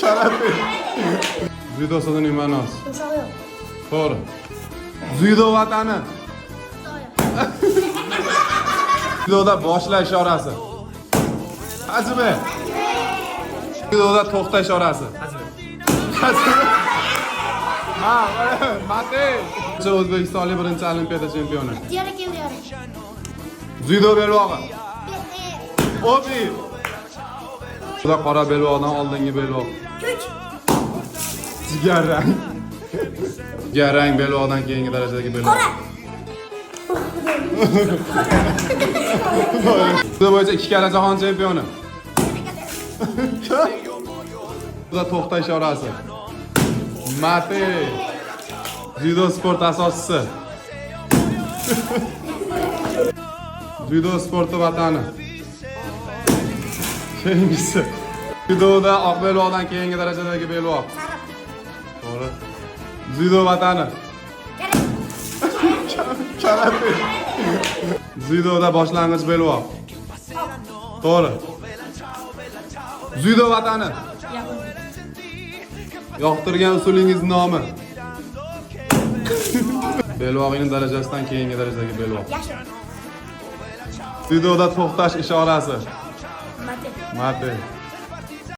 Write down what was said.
Karate. Dzyudo so'zining ma'nosi. Yumshoq yo'l. To'g'ri. Dzyudo vatani. Xitoy. Dzyudoda boshlash ishorasi. Hajmi. Dzyudoda to'xtash ishorasi. Hajmi. Ha, Mate. O'zbekistonlik birinchi olimpiada chempioni. Diyara Keldiyor. Dzyudo belbog'i. Obi. Juda qora belbog'dan oldingi belbog'. Kuch. Jigarrang. Jigarrang belbog'dan keyingi darajadagi belbog'. Qora. Dzyudo bo'yicha ikki karra jahon chempioni. Dzyudo to'xtash ishorasi. Mate. Dzyudo sport asoschisi. Dzyudo sporti vatani. Keyingisi. Dzyudoda oq belbog'dan keyingi darajadagi belbog'. Sariq. To'g'ri. Dzyudo vatani. Karate. Dzyudoda boshlang'ich belbog'. To'g'ri. Dzyudo vatani. Yoqtirgan usulingiz nomi. Belbog'ingni darajasidan keyingi darajadagi belbog'. Yashil. Dzyudoda to'xtash ishorasi. Mate. Mate.